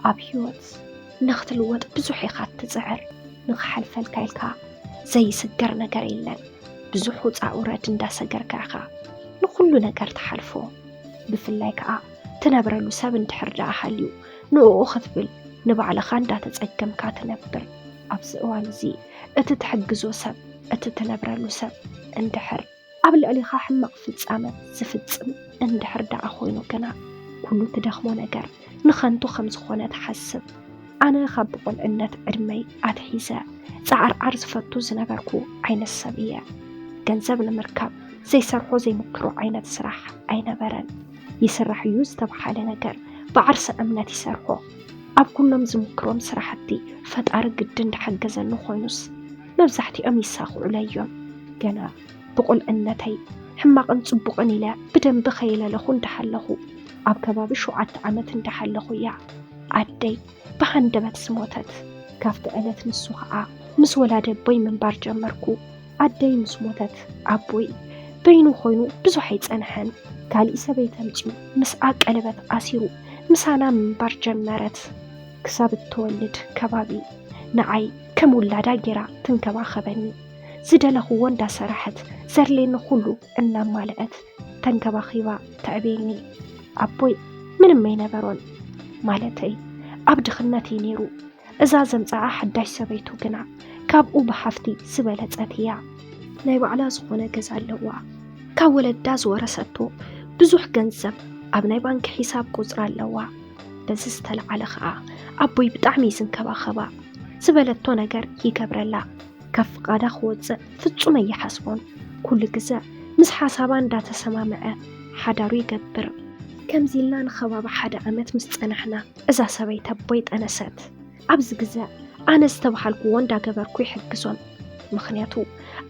ኣብ ህይወት ንኽትልወጥ ብዙሕ ኢኻ እትጽዕር። ንኽሓልፈልካ ኢልካ ዘይስገር ነገር የለን። ብዙሕ ውጻእ ውረድ እንዳሰገርካ ኢኻ ንኹሉ ነገር ትሓልፎ። ብፍላይ ከኣ ትነብረሉ ሰብ እንድሕር ደኣ ሃልዩ፣ ንእኡ ክትብል ንባዕልኻ እንዳተጸገምካ ትነብር። ኣብዚ እዋን እዚ እቲ ትሕግዞ ሰብ፣ እቲ ትነብረሉ ሰብ እንድሕር ኣብ ልዕሊኻ ሕማቕ ፍጻመ ዝፍጽም እንድሕር ደኣ ኮይኑ ግና፣ ኩሉ ትደኽሞ ነገር ንኸንቱ ከም ዝኾነ ትሓስብ። ኣነ ካብ ብቑልዕነት ዕድመይ ኣትሒዘ ጻዓርዓር ዝፈቱ ዝነበርኩ ዓይነት ሰብ እየ። ገንዘብ ንምርካብ ዘይሰርሖ ዘይምክሮ ዓይነት ስራሕ ኣይነበረን። ይስራሕ እዩ ዝተብሃለ ነገር ብዓርሰ እምነት ይሰርሖ። ኣብ ኩሎም ዝምክሮም ስራሕቲ ፈጣሪ ግድን እንዳሓገዘኒ ኮይኑስ፣ መብዛሕትኦም ይሳኽዑለይ እዮም። ገና ብቑልዕነተይ ሕማቕን ጽቡቕን ኢለ ብደንቢ ከይለለኹ እንዳሃለኹ፣ ኣብ ከባቢ ሸውዓተ ዓመት እንዳሃለኹ እያ ኣደይ ብሃንደበት ዝሞተት። ካብቲ ዕለት ንሱ ኸኣ ምስ ወላዲ ኣቦይ ምንባር ጀመርኩ። ኣደይ ምስ ሞተት፣ ኣቦይ በይኑ ኮይኑ ብዙሕ ኣይጸንሐን። ካሊእ ሰበይቲ ኣምጺኡ ምስኣ ቀለበት ኣሲሩ ምሳና ምንባር ጀመረት። ክሳብ እትወልድ ከባቢ ንዓይ ከም ውላዳ ጌራ ትንከባኸበኒ። ዝደለኽዎ እንዳሰራሐት፣ ዘድልየኒ ኩሉ እናማልአት ተንከባኺባ ተዕብየኒ። ኣቦይ ምንም ኣይነበሮን፣ ማለተይ ኣብ ድኽነት እዩ ነይሩ። እዛ ዘምጽኣ ሓዳሽ ሰበይቱ ግና ካብኡ ብሃፍቲ ዝበለጸት እያ። ናይ ባዕላ ዝኾነ ገዛ ኣለዋ። ካብ ወለዳ ዝወረሰቶ ብዙሕ ገንዘብ ኣብ ናይ ባንክ ሒሳብ ቁጽራ ኣለዋ። በዚ ዝተለዓለ ኸኣ ኣቦይ ብጣዕሚ እዩ ዝንከባኸባ። ዝበለቶ ነገር ይገብረላ። ካብ ፍቓዳ ክወጽእ ፍጹም ኣይሓስቦን። ኩሉ ግዘ ምስ ሓሳባ እንዳተሰማምዐ ሓዳሩ ይገብር። ከምዚ ኢልና ንኸባቢ ሓደ ዓመት ምስ ጸናሕና፣ እዛ ሰበይቲ ኣቦይ ጠነሰት። ኣብዚ ግዘ ኣነ ዝተባሃልኩዎ እንዳገበርኩ ይሕግዞም። ምኽንያቱ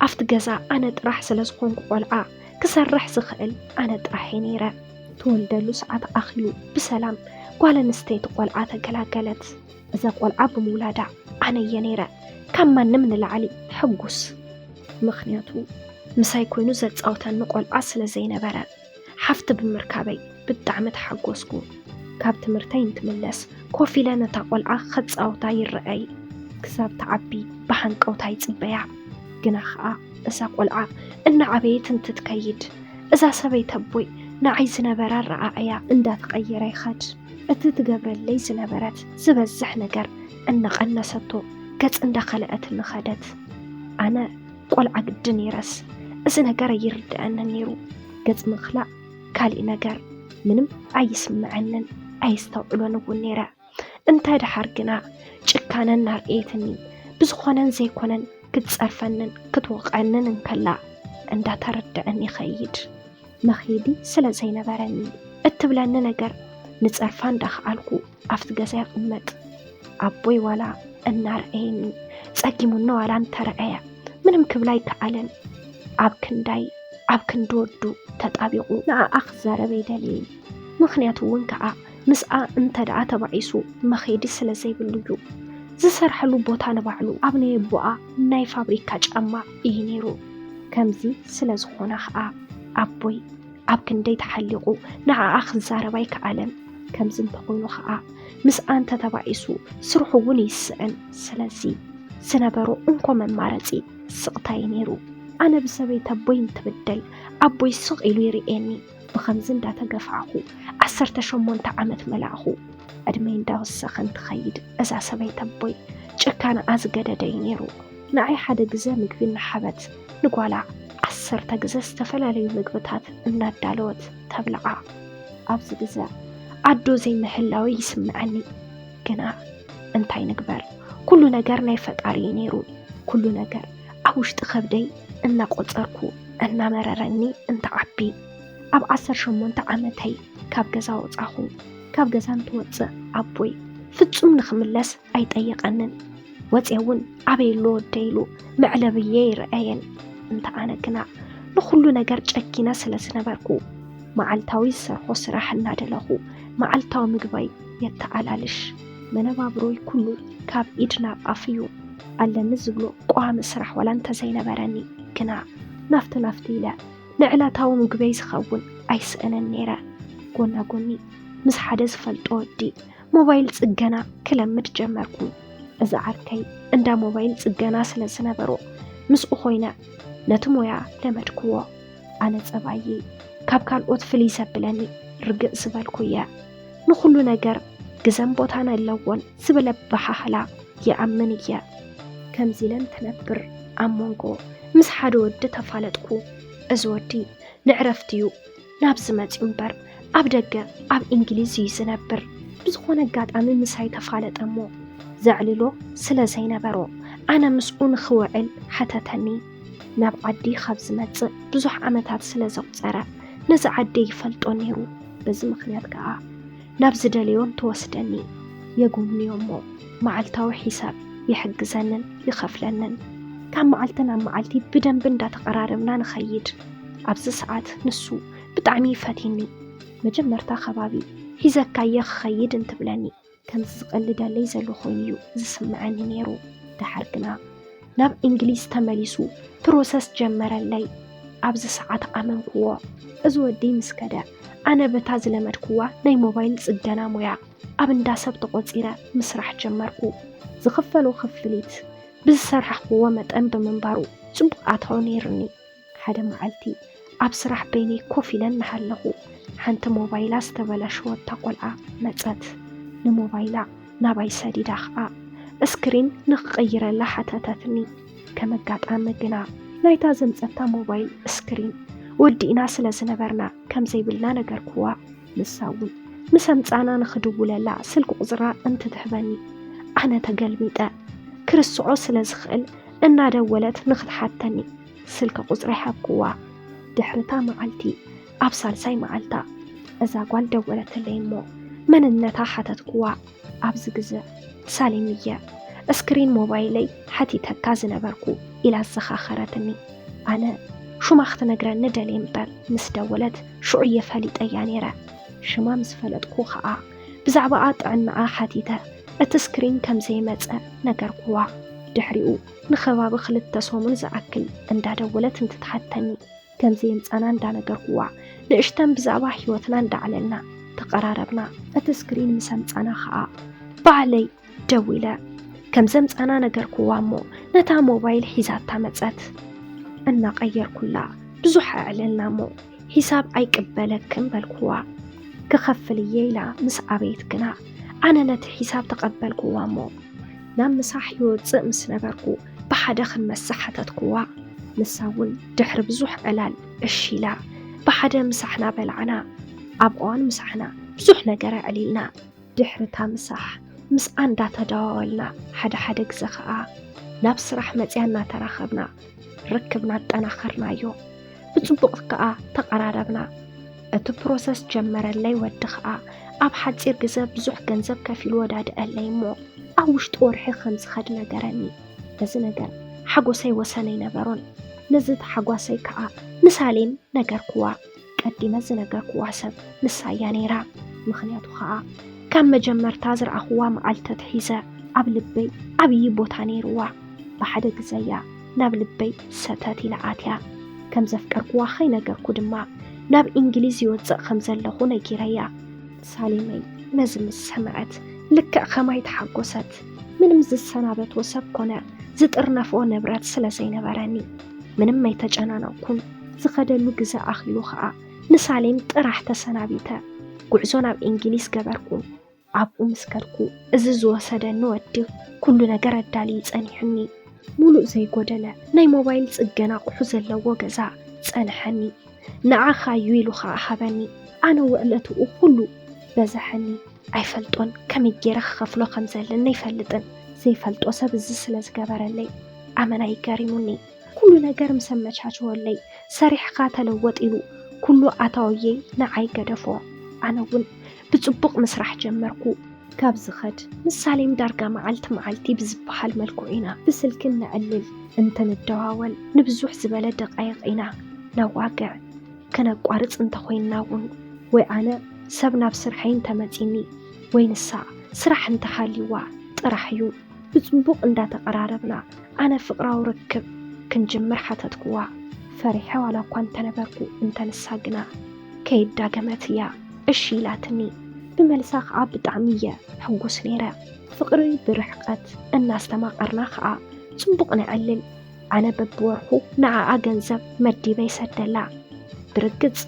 ኣብቲ ገዛ ኣነ ጥራሕ ስለ ዝኾንኩ፣ ቆልዓ ክሰርሕ ዝኽእል ኣነ ጥራሕ እየ ነይረ። ትወልደሉ ሰዓት ኣኺሉ ብሰላም ጓል ኣንስተይቲ ቆልዓ ተገላገለት። እዛ ቆልዓ ብምውላዳ ኣነ እየ ነይረ ካብ ማንም ንላዕሊ ሕጉስ። ምኽንያቱ ምሳይ ኮይኑ ዘጻውተኒ ቆልዓ ስለ ዘይነበረ፣ ሓፍቲ ብምርካበይ ብጣዕሚ ተሓጎስኩ። ካብ ትምህርተይ እንትምለስ ኮፍ ኢለ ነታ ቆልዓ ከጻውታ ይረኣይ። ክሳብ ትዓቢ ብሃንቀውታ ይጽበያ። ግና ኸኣ እዛ ቆልዓ እናዓበየት እንትትከይድ፣ እዛ ሰበይቲ ኣቦይ ንዓይ ዝነበራ ኣረኣእያ እንዳተቐየረ ይኸድ። እቲ ትገብረለይ ዝነበረት ዝበዝሕ ነገር እናቐነሰቶ፣ ገጽ እንዳኸልአትኒ ኸደት። ኣነ ቆልዓ ግዲ ነይረስ፣ እዚ ነገር ኣይርድኣንን ነይሩ። ገጽ ምኽላእ ካሊእ ነገር፣ ምንም ኣይስምዐንን፣ ኣየስተውዕሎን እውን ነይረ። እንተ ደሓር ግና ጭካነ እናርኣየትኒ፣ ብዝኾነን ዘይኮነን ክትጸርፈንን ክትወቕዐንን እንከላ እንዳተረድአኒ ይኸይድ። መኺዲ ስለ ዘይነበረኒ፣ እትብለኒ ነገር ንጸርፋ እንዳኸኣልኩ ኣብቲ ገዛ ይቕመጥ። ኣቦይ ዋላ እናርኣየኒ፣ ጸጊሙኒ ዋላ እንተረኣየ፣ ምንም ክብል ኣይከኣለን። ኣብ ክንዳይ፣ ኣብ ክንዲ ወዱ ተጣቢቑ ንዓኣ ክዛረብ ኣይደልይን። ምኽንያቱ እውን ከኣ ምስኣ እንተ ደኣ ተባኢሱ መኸዲ ስለ ዘይብሉ እዩ። ዝሰርሐሉ ቦታ ንባዕሉ ኣብ ናይ ኣቦኣ ናይ ፋብሪካ ጫማ እዩ ነይሩ። ከምዚ ስለ ዝኾነ ከኣ ኣቦይ ኣብ ክንደይ ተሓሊቑ ንዓኣ ክዛረብ ኣይከኣለን። ከምዚ እንተኾይኑ ከኣ ምስኣ እንተ ተባኢሱ ስርሑ እውን ይስእን። ስለዚ ዝነበሮ እንኮ መማረጺ ስቕታ እዩ ነይሩ። ኣነ ብሰበይቲ ኣቦይ እንትብደል ኣቦይ ስቕ ኢሉ ይርእየኒ። ብኸምዚ እንዳተገፋዕኹ ዓሰርተ ሸሞንተ ዓመት መላእኹ። ዕድመይ እንዳወሰኸ እንትኸይድ እዛ ሰበይቲ ኣቦይ ጭካነኣ ዝገደደ እዩ ነይሩ። ንዓይ ሓደ ግዘ ምግቢ እናሓበት ንጓላ ዓሰርተ ግዘ ዝተፈላለዩ ምግብታት እናዳለወት ተብልዓ። ኣብዚ ግዘ ኣዶ ዘይምህላወይ ይስምዐኒ። ግና እንታይ ንግበር፣ ኩሉ ነገር ናይ ፈጣሪ እዩ ነይሩ። ኩሉ ነገር ኣብ ውሽጢ ከብደይ እናቆጸርኩ እናመረረኒ እንትዓቢ፣ ኣብ ዓሰርተ ሸሞንተ ዓመተይ ካብ ገዛ ወጻኹ። ካብ ገዛ እንትወጽእ ኣቦይ ፍጹም ንኽምለስ ኣይጠየቐንን። ወጽየ እውን ኣበይ ኣሎ ወደይ ኢሉ መዕለብየ ይረኣየን። እንተ ኣነ ግና ንኹሉ ነገር ጨኪነ ስለ ዝነበርኩ፣ መዓልታዊ ዝሰርሖ ስራሕ እናደለኹ መዓልታዊ ምግበይ የተኣላልሽ። መነባብሮይ ኩሉ ካብ ኢድ ናብ ኣፍ እዩ። ኣለኒ ዝብሎ ቀዋሚ ስራሕ ዋላ እንተዘይነበረኒ ግና ናፍቲ ናፍቲ ኢለ ንዕለታዊ ምግበይ ዝኸውን ኣይስእንን ነይረ። ጎና ጎኒ ምስ ሓደ ዝፈልጦ ወዲ ሞባይል ጽገና ክለምድ ጀመርኩ። እዚ ዓርከይ እንዳ ሞባይል ጽገና ስለ ዝነበሮ፣ ምስኡ ኮይነ ነቲ ሞያ ለመድክዎ። ኣነ ጸባየይ ካብ ካልኦት ፍልይ ዘብለኒ ርግእ ዝበልኩ እየ። ንኹሉ ነገር ግዘን ቦታን ኣለዎን ዝብል ኣበሃህላ ይኣምን እየ። ከምዚ ኢለ እንትነብር፣ ኣብ መንጎ ምስ ሓደ ወዲ ተፋለጥኩ። እዚ ወዲ ንዕረፍቲ እዩ ናብዚ መጺኡ እምበር፣ ኣብ ደገ ኣብ እንግሊዝ እዩ ዝነብር። ብዝኾነ ኣጋጣሚ ምሳይ ተፋለጠ እሞ፣ ዘዕልሎ ስለ ዘይነበሮ፣ ኣነ ምስኡ ንኽውዕል ሓተተኒ። ናብ ዓዲ ካብ ዝመጽእ ብዙሕ ዓመታት ስለ ዘቑጸረ፣ ነዚ ዓዲ ይፈልጦ ነይሩ። በዚ ምኽንያት ከኣ ናብ ዝደለዮ እንትወስደኒ የጉብንዮ እሞ፣ መዓልታዊ ሒሳብ ይሕግዘንን ይኸፍለንን። ካብ መዓልቲ ናብ መዓልቲ ብደንቢ እንዳተቐራረብና ንኸይድ። ኣብዚ ሰዓት ንሱ ብጣዕሚ ይፈትየኒ። መጀመርታ ከባቢ ሒዘካየ ክኸይድ እንትብለኒ፣ ከምዚ ዝቐልደለይ ዘሎ ኮይኑ እዩ ዝስምዐኒ ነይሩ። ደሓር ግና ናብ እንግሊዝ ተመሊሱ ፕሮሰስ ጀመረለይ። ኣብዚ ሰዓት ኣመንክዎ። እዚ ወዲ ምስ ከደ፣ ኣነ በታ ዝለመድክዋ ናይ ሞባይል ጽገና ሞያ ኣብ እንዳ ሰብ ተቖጺረ ምስራሕ ጀመርኩ። ዝኽፈሎ ክፍሊት ብዝሰራሕክዎ መጠን ብምንባሩ ጽቡቕ ኣታዊ ነይሩኒ። ሓደ መዓልቲ ኣብ ስራሕ በይነይ ኮፍ ኢለ እናሃለኹ፣ ሓንቲ ሞባይላ ዝተበላሸወታ ቆልዓ መጸት። ንሞባይላ ናባይ ሰዲዳ ኸኣ እስክሪን ንኽቕይረላ ሓተተትኒ። ከም ኣጋጣሚ ግና ናይታ ዘምጸታ ሞባይል እስክሪን ወዲእና ስለ ዝነበርና ከም ዘይብልና ነገርክዋ። ንሳ እውን ምስ ኣምጻና ንኽድውለላ ስልኪ ቁጽራ እንትትህበኒ፣ ኣነ ተገልሚጠ ክርስዖ ስለ ዝኽእል እናደወለት ንኽትሓተኒ ስልኪ ቁጽረይ ሃብክዋ። ድሕሪታ መዓልቲ ኣብ ሳልሳይ መዓልታ እዛ ጓል ደወለትለይ እሞ መንነታ ሓተትክዋ። ኣብዚ ግዘ ሳሌም እየ እስክሪን ሞባይለይ ሓቲተካ ዝነበርኩ ኢላ ኣዘኻኸረትኒ። ኣነ ሹማ ክትነግረኒ ደልየ እምበር ምስ ደወለት ሽዑ እየ ፈሊጠያ ነይረ። ሽማ ምስ ፈለጥኩ ኸኣ ብዛዕባኣ ጥዕናኣ ሓቲተ እቲ ስክሪን ከም ዘይመጸ ነገርክዋ። ድሕሪኡ ንኸባቢ ክልተ ሰሙን ዝኣክል እንዳደወለት እንትትሓተኒ ከም ዘየምጻና እንዳነገርክዋ ንእሽተን ብዛዕባ ህይወትና እንዳዕለልና ተቐራረብና። እቲ ስክሪን ምስ ኣምጻና ኸኣ ባዕለይ ደዊለ ከም ዘምጻና ነገርክዋ እሞ ነታ ሞባይል ሒዛታ መጸት። እናቐየርኩላ ብዙሕ ኣዕለልና እሞ ሒሳብ ኣይቅበለክን በልክዋ። ክኸፍል እየ ኢላ ምስ ኣበየት ግና ኣነ ነቲ ሒሳብ ተቐበልክዋ እሞ ናብ ምሳሕ ይወጽእ ምስ ነበርኩ ብሓደ ክንመሳሕ ሓተትክዋ። ንሳ እውን ድሕሪ ብዙሕ ዕላል እሺ ኢላ ብሓደ ምሳሕና በላዕና። ኣብ እዋን ምሳሕና ብዙሕ ነገር ኣዕሊልና። ድሕሪ እታ ምሳሕ ምስኣ እንዳተደዋወልና ሓደ ሓደ ግዘ ኸኣ ናብ ስራሕ መጺኣ እናተራኸብና ርክብና ኣጠናኸርናዮ። ብጽቡቕ ከኣ ተቐራረብና። እቲ ፕሮሰስ ጀመረለይ ወዲ ኸኣ ኣብ ሓጺር ግዘ ብዙሕ ገንዘብ ከፊሉ ወዳድአለይ እሞ ኣብ ውሽጢ ወርሒ ከም ዝኸድ ነገረኒ። በዚ ነገር ሓጎሰይ ወሰን ኣይነበሮን። ነዚ ተሓጓሰይ ከኣ ንሳሌም ነገርክዋ። ቀዲመ ዝነገርክዋ ሰብ ንሳ እያ ነይራ። ምኽንያቱ ኸኣ ካብ መጀመርታ ዝረኣኽዋ መዓልቲ ኣትሒዘ ኣብ ልበይ ዓብዪ ቦታ ነይርዋ። ብሓደ ግዘ እያ ናብ ልበይ ሰተት ኢላ ኣትያ። ከም ዘፍቀርክዋ ከይነገርኩ ድማ ናብ እንግሊዝ ይወፅእ ከም ዘለኹ ነጊረያ። ሳሌመይ ነዚ ምስ ሰምዐት ልክዕ ኸማይ ተሓጎሰት። ምንም ዝሰናበቶ ሰብ ኮነ ዝጥርነፎ ንብረት ስለ ዘይነበረኒ ምንም ኣይተጨናነቕኩን። ዝኸደሉ ግዘ ኣኺሉ ኸኣ ንሳሌም ጥራሕ ተሰናቢተ ጉዕዞ ናብ እንግሊዝ ገበርኩ። ኣብኡ ምስ ከድኩ እዚ ዝወሰደኒ ወዲ ኩሉ ነገር ኣዳልዩ ጸኒሑኒ። ሙሉእ ዘይጎደለ ናይ ሞባይል ጽገና ኣቑሑ ዘለዎ ገዛ ጸንሐኒ። ንዓኻ እዩ ኢሉ ኸኣ ሃበኒ። ኣነ ውዕለትኡ ኩሉ በዘሐኒ። ኣይፈልጦን፣ ከመይ ገይረ ክኸፍሎ ከም ዘለኒ ኣይፈልጥን። ዘይፈልጦ ሰብ እዚ ስለ ዝገበረለይ ኣመና እዩ ገሪሙኒ። ኩሉ ነገር ምስ ኣመቻቸወለይ፣ ሰሪሕኻ ተለወጥ ኢሉ ኩሉ ኣታውየይ ንዓይ ገደፎ። ኣነ እውን ብጽቡቕ ምስራሕ ጀመርኩ። ካብ ዝኸድ ምስ ሳሌም ዳርጋ መዓልቲ መዓልቲ ብዝበሃል መልክዑ ኢና ብስልኪ ነዕልል፣ እንትንደዋወል ንብዙሕ ዝበለ ደቃይቕ ኢና ነዋግዕ። ከነቋርጽ እንተኾይንና እውን ወይ ኣነ ሰብ ናብ ስርሐይ እንተመጺኒ ወይ ንሳ ስራሕ እንተሃልይዋ ጥራሕ እዩ። ብጽቡቕ እንዳተቐራረብና ኣነ ፍቕራዊ ርክብ ክንጅምር ሓተትክዋ። ፈሪሐ ዋላ እኳ እንተነበርኩ እንተ ንሳ ግና ከይዳገመት እያ እሺ ኢላትኒ። ብመልሳ ከዓ ብጣዕሚ እየ ሕጉስ ነይረ። ፍቕሪ ብርሕቀት እናስተማቐርና ከዓ ጽቡቕ ነዕልል። ኣነ በብወርሑ ንዓኣ ገንዘብ መዲበ ይሰደላ። ብርግጽ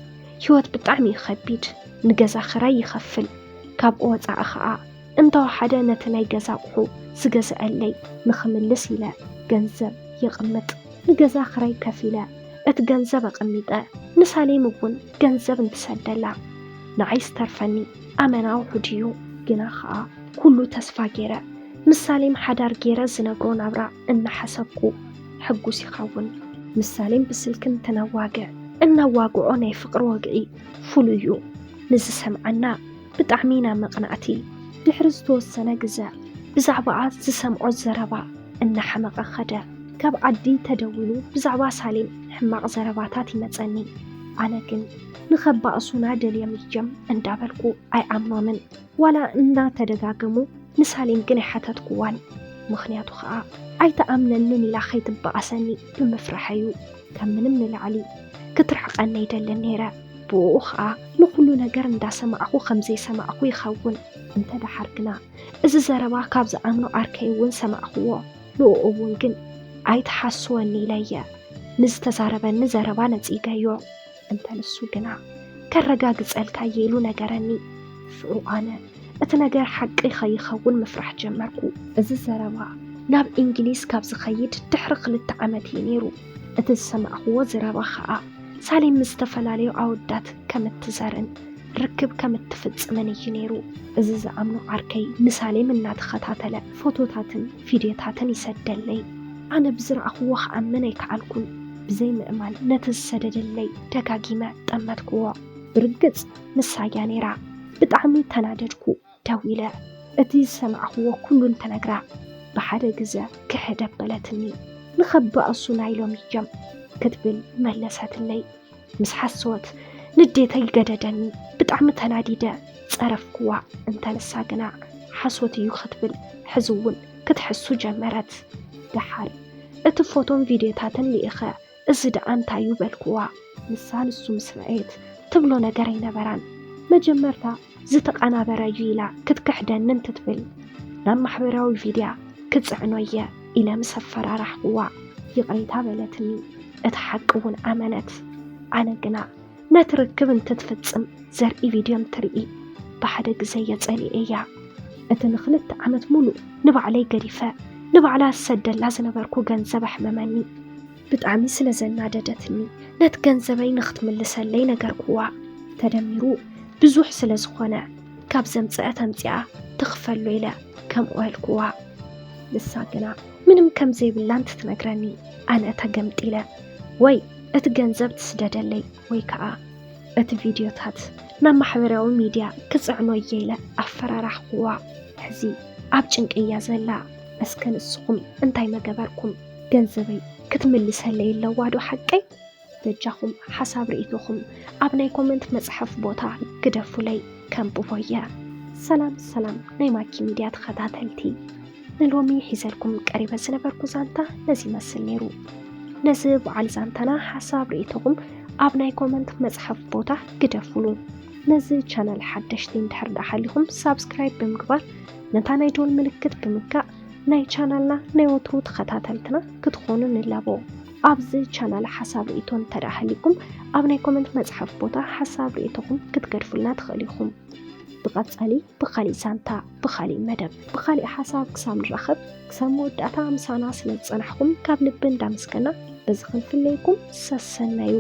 ህይወት ብጣዕሚ እዩ ከቢድ። ንገዛ ኽራይ ይኸፍል። ካብኡ ወፃኢ ከዓ እንተወሓደ ነቲ ናይ ገዛ ኣቑሑ ዝገዝአለይ ንኽምልስ ኢለ ገንዘብ የቕምጥ። ንገዛ ኽራይ ከፊለ እቲ ገንዘብ ኣቐሚጠ ንሳሌም እውን ገንዘብ እንትሰደላ ንዓይ ዝተርፈኒ ኣመና ውሑድ እዩ። ግና ኸዓ ኩሉ ተስፋ ገይረ ምስ ሳሌም ሓዳር ገይረ ዝነብሮ ናብራ እናሓሰብኩ ሕጉስ ይኸውን። ምስ ሳሌም ብስልኪ እንትነዋግዕ እነዋግዖ ናይ ፍቕሪ ወግዒ ፍሉይ እዩ። ንዝሰምዓና ብጣዕሚ ኢና መቕናዕቲ። ድሕሪ ዝተወሰነ ግዘ ብዛዕባኣ ዝሰምዖ ዘረባ እናሓመቐ ኸደ። ካብ ዓዲ ተደዊሉ ብዛዕባ ሳሌም ሕማቕ ዘረባታት ይመጸኒ። ኣነ ግን ንኸባእሱና ደልዮም እዮም እንዳበልኩ ኣይኣምኖምን። ዋላ እናተደጋገሙ ንሳሌም ግን ኣይሓተትኩዋን። ምኽንያቱ ኸኣ ኣይትኣምነንን ኢላ ኸይትበኣሰኒ ብምፍራሐ እዩ። ካብ ምንም ንላዕሊ ክትርሕቐኒ ኣይደልን ነይረ። ብኡ ኸኣ ንኹሉ ነገር እንዳሰማዕኹ ከም ዘይሰማዕኹ ይኸውን። እንተ ደሓር ግና እዚ ዘረባ ካብ ዝኣምኖ ዓርከይ እውን ሰማዕኹዎ። ንኡ እውን ግን ኣይትሓስወኒ ኢለየ ንዝተዛረበኒ ዘረባ ነጺገዮ። እንተ ንሱ ግና ከረጋግጸልካ እየ ኢሉ ነገረኒ። ሽዑ ኣነ እቲ ነገር ሓቂ ከይኸውን ምፍራሕ ጀመርኩ። እዚ ዘረባ ናብ እንግሊዝ ካብ ዝኸይድ ድሕሪ ክልተ ዓመት እዩ ነይሩ። እቲ ዝሰማዕኽዎ ዘረባ ኸኣ ሳሌም ምስ ዝተፈላለዩ ኣወዳት ከም እትዘርን ርክብ ከም እትፍጽምን እዩ ነይሩ። እዚ ዝኣምኖ ዓርከይ ንሳሌም እናተኸታተለ ፎቶታትን ቪድዮታትን ይሰደለይ። ኣነ ብዝረኣኽዎ ክኣምን ኣይከኣልኩን። ብዘይ ምእማን ነቲ ዝሰደደለይ ደጋጊመ ጠመትክዎ። ብርግጽ ንሳ እያ ነይራ። ብጣዕሚ ተናደድኩ። ደው ኢለ እቲ ዝሰማዕኽዎ ኩሉ እንትነግራ ብሓደ ግዘ ክሕደ በለትኒ። ንኸባእሱና ኢሎም እዮም ክትብል መለሰትለይ። ምስ ሓሶት ንዴተይ ገደደኒ። ብጣዕሚ ተናዲደ ጸረፍክዋ። እንተ ንሳ ግና ሓሶት እዩ ክትብል ሕዚ እውን ክትሕሱ ጀመረት። ደሓር እቲ ፎቶን ቪድዮታትን ልኢኸ እዚ ደኣ እንታይ እዩ በልክዋ። ንሳ ንሱ ምስ ረኣየት ትብሎ ነገር ኣይነበራን። መጀመርታ ዝተቐናበረ እዩ ኢላ ክትክሕደኒ እንትትብል ናብ ማሕበራዊ ቪድያ ክጽዕኖ እየ ኢለ ምስ ኣፈራራሕክዋ ይቕሬታ በለትኒ። እቲ ሓቂ እውን ኣመነት። ኣነ ግና ነቲ ርክብ እንትትፍጽም ዘርኢ ቪድዮ እንትርኢ ብሓደ ግዘ እየ ጸሊኤያ። እቲ ንክልተ ዓመት ሙሉእ ንባዕለይ ገዲፈ ንባዕላ ዝሰደላ ዝነበርኩ ገንዘብ ኣሕመመኒ። ብጣዕሚ ስለ ዘናደደትኒ ነቲ ገንዘበይ ንክትምልሰለይ ነገርክዋ። ተደሚሩ ብዙሕ ስለ ዝኾነ ካብ ዘምጽአት ኣምጺኣ ትኽፈሎ ኢለ ከምኡ ኣልክዋ። ንሳ ግና ምንም ከም ዘይብላ እንትትነግረኒ ኣነ ተገምጢለ ወይ እቲ ገንዘብ ትስደደለይ ወይ ከዓ እቲ ቪድዮታት ናብ ማሕበራዊ ሚድያ ክጽዕኖ እየ ኢለ ኣፈራራሕክዋ። ሕዚ ኣብ ጭንቂ እያ ዘላ። እስከ ንስኹም እንታይ መገበርኩም? ገንዘበይ ክትምልሰለይ ኣለዋ ዶ ሓቀይ? በጃኹም ሓሳብ ርእይቶኹም ኣብ ናይ ኮመንት መጽሓፍ ቦታ ግደፉለይ፣ ከንብቦ እየ። ሰላም ሰላም ናይ ማኪ ሚድያ ተኸታተልቲ፣ ንሎሚ ሒዘልኩም ቀሪበ ዝነበርኩ ዛንታ ነዚ ይመስል ነይሩ። ነዚ በዓል ዛንታና ሓሳብ ርእይቶኹም ኣብ ናይ ኮመንት መጽሓፍ ቦታ ግደፉሉ። ነዚ ቻናል ሓደሽቲ እንድሕር ደኣ ሓሊኹም ሳብስክራይብ ብምግባር ነታ ናይ ዶል ምልክት ብምግጋእ ናይ ቻናልና ናይ ወትሩ ተኸታተልትና ክትኾኑ ንላቦ። ኣብዚ ቻናል ሓሳብ ርእይቶ እንተ ደኣ ሃሊኩም ኣብ ናይ ኮመንት መጽሓፍ ቦታ ሓሳብ ርእይቶኹም ክትገድፉልና ትኽእሉ ኢኹም። ብቐጻሊ ብኻሊእ ዛንታ፣ ብኻሊእ መደብ፣ ብኻሊእ ሓሳብ ክሳብ ንራኸብ፣ ክሳብ መወዳእታ ምሳና ስለ ዝጸናሕኩም ካብ ልቢ እንዳመስገና በዚ ክንፍለየኩም ሰሰናዩ።